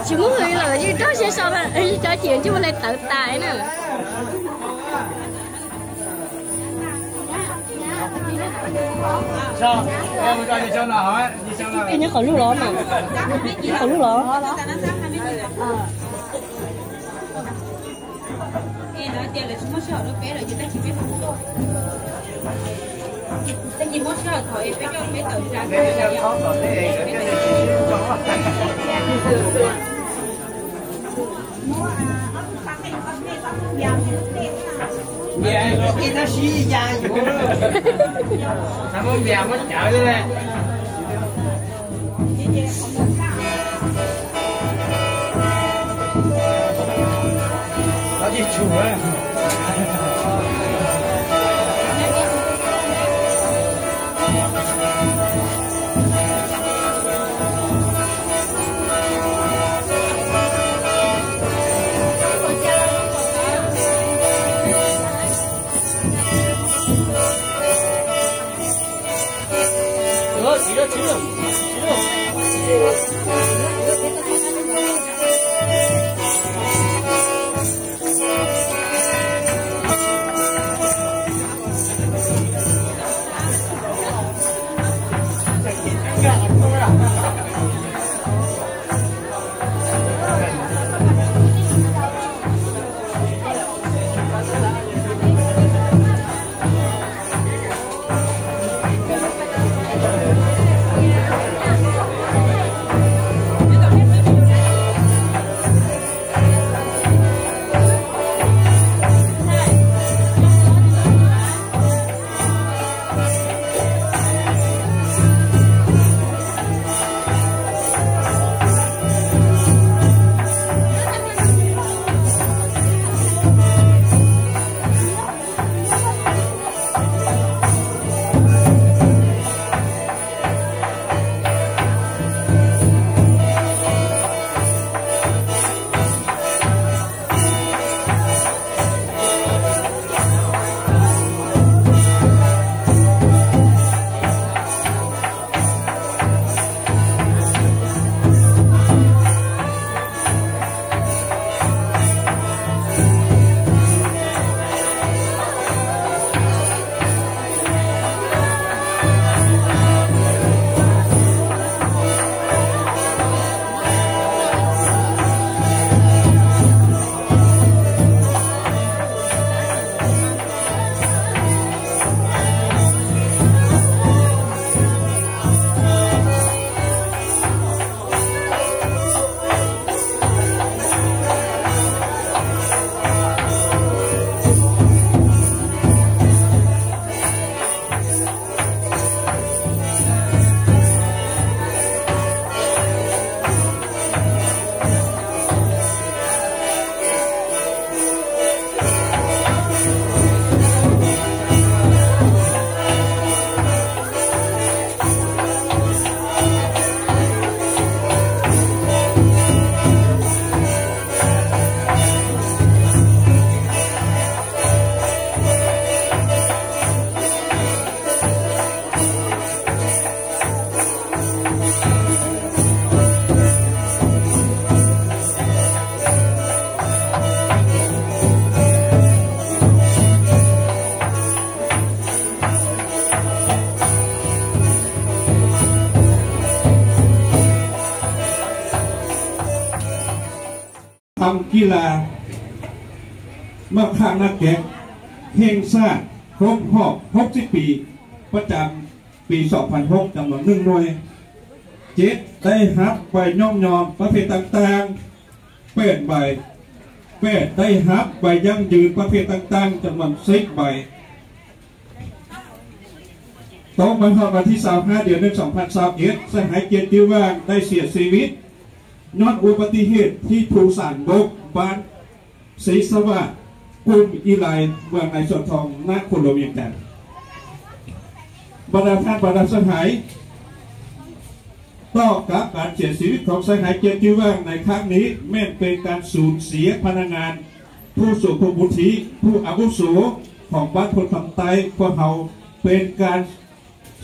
Chúng người là như đó sẽ sao là cho chuyện chứ mà lại tự tài nè. กินให้เขาลูกร้อนหน่อย ให้เขาลูกร้อน เ ກິລາໝາກຄານັກແກະແຫ່ງຊາດຄົບຮອບຫົກສິບປີ ປະຈຳປີສອງພັນຫົກ ຈຳນວນໜຶ່ງໜ່ວຍ. ເຈັດ ໄດ້ຮັບໃບຍ້ອງຍໍປະເພດຕ່າງໆ ແປດໃບ. ແປດ ໄດ້ຮັບໃບຢັ້ງຢືນປະເພດຕ່າງໆ ຈຳນວນສິບໃບ. ຕົກມາຮອດວັນທີຊາວຫ້າ ເດືອນໜຶ່ງ ສອງພັນຊາວເອັດ ສະຫາຍ ເຈຍ ຈື່ຫວ່າງ ໄດ້ເສຍຊີວິດຍ້ອນອຸບັດຕິເຫດທີ່ພູສານບົກ ບ້ານສີສະຫວາດ ກຸ່ມອີໄລ ເມືອງນາຍສວນທອງ ນະຄອນຫຼວງວຽງຈັນ. ບັນດາທ່ານ ບັນດາສະຫາຍ, ຕໍ່ກັບການເສຍຊີວິດຂອງສະຫາຍ ເຈຍ ຈື່ຫວ່າງ ໃນຄັ້ງນີ້ ແມ່ນເປັນການສູນເສຍພະນັກງານ ຜູ້ຊົງຄຸນວຸດທິ ຜູ້ອາວຸໂສຂອງບ້ານໂພນຄຳໃຕ້. ພວກເຮົາເປັນການ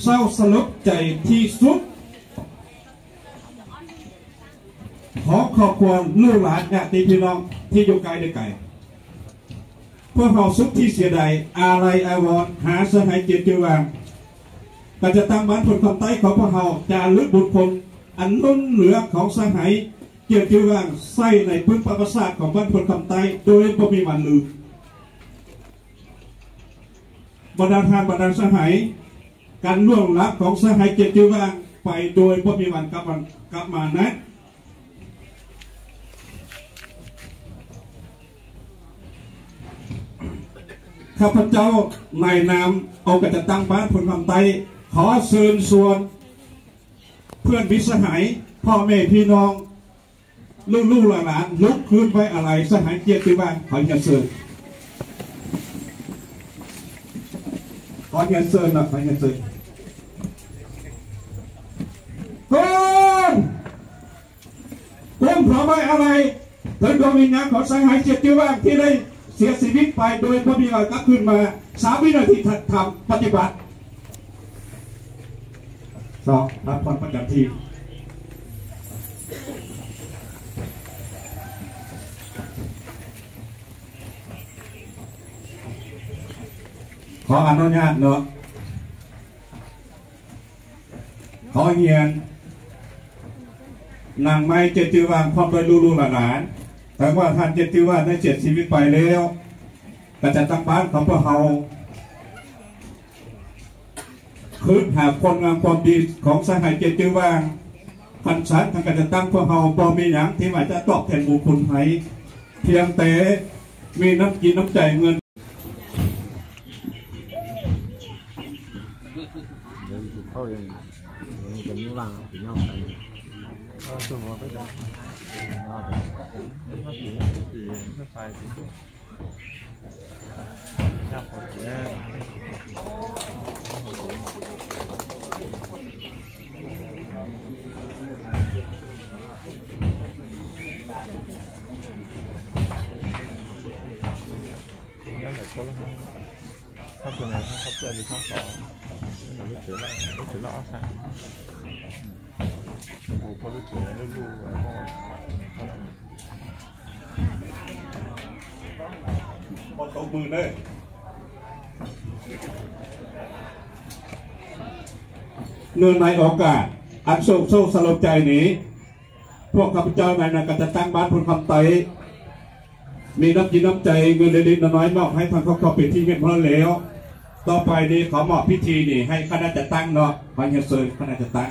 ເສົ້າສະຫຼົດໃຈທີ່ສຸດຂອງຄອບຄົວ ລູກຫຼານ ຍາດຕິພີ່ນ້ອງທີ່ຢູ່ໃກ້ ແລະ ໄກ. ພວກເຮົາສຸດທີ່ເສຍດາຍ ອາໄລອາວອນຫາສະຫາຍ ເຈຍ ຈື່ຫວ່າງ. ການຈັດຕັ້ງບ້ານໂພນຄຳໃຕ້ຂອງພວກເຮົາຈາລຶກບຸນຄຸນອັນລົ້ນເຫຼືອຂອງສະຫາຍ ເຈຍ ຈື່ຫວ່າງ ໃສ່ໃນປຶ້ມປະຫວັດສາດຂອງບ້ານໂພນຄຳໃຕ້ໂດຍບໍ່ມີວັນລືມ. ບັນດາທ່ານ ບັນດາສະຫາຍ, ການລ່ວງລັບຂອງສະຫາຍ ເຈຍ ຈື່ຫວ່າງ ໄປໂດຍບໍ່ມີວັນກັບມາ ກັບມານັ້ນ, ຂ້າພະເຈົ້າໃນນາມອົງການຈັດຕັ້ງບ້ານໂພນຄຳໃຕ້ ຂໍເຊີນຊວນເພື່ອນມິດສະຫາຍ, ພໍ່ແມ່ພີ່ນ້ອງ, ລູກໆຫຼານໆ ລຸກຂຶ້ນໄວ້ອາໄລສະຫາຍ ເຈຍ ຈື່ຫວ່າງ. ຂໍຮຽນເຊີນ, ຂໍຮຽນເຊີນນະ, ຂໍຮຽນເຊີນ. ກົ້ມ! ກົ້ມພາໄວ້ອາໄລເຖິງດວງວິນຍານຂອງສະຫາຍ ເຈຍ ຈື່ຫວ່າງ ທີ່ໄດ້ເສຍຊີວິດໄປໂດຍບໍ່ມີວັນກັບຄືນມາ. ສາມວິນາທີ ທຳປະຕິບັດ. ສອງ ພັກຜ່ອນປະຈຳທີ່. ຂໍອະນຸຍາດເນາະ. ຂໍຮຽນນາງໄມ້ ເຈຍ ຈື່ຫວ່າງ ພ້ອມດ້ວຍລູກໆຫຼານໆ. ເຖິງວ່າທ່ານ ເຈຍ ຈື່ຫວ່າງ ໄດ້ເສຍຊີວິດໄປແລ້ວ, ການຈັດຕັ້ງບ້ານຂອງພວກເຮົາ ຄືນຫາຄວາມງາມຄວາມດີຂອງສະຫາຍ ເຈຍ ຈື່ຫວ່າງ. ຄັນຊັ້ນ ທາງການຈັດຕັ້ງພວກເຮົາບໍ່ມີຫຍັງທີ່ວ່າຈະຕອບແທນບຸນຄຸນໃຫ້, ພຽງແຕ່ມີນ້ຳຈິດນ້ຳໃຈເງິນ. ເຂົາເອງ ເປັນຫວ່າງພີ່ນ້ອງກັນ.ເນື່ອງໃນໂອກາດອັນໂສກເສົ້າສະຫຼົດໃຈນີ້, ພວກຂ້າພະເຈົ້າໃນນາມການຈັດຕັ້ງບ້ານໂພນຄຳໃຕ້ ມີນ້ຳຈິດນ້ຳໃຈເງິນເລັກໆນ້ອຍໆ ມອບໃຫ້ທາງຄອບຄົວເປັນທີ່ຮຽບຮ້ອຍແລ້ວ. ຕໍ່ໄປນີ້ ຂໍມອບພິທີນີ້ໃຫ້ຄະນະຈັດຕັ້ງເນາະ, ຂໍຮຽນເຊີນຄະນະຈັດຕັ້ງ.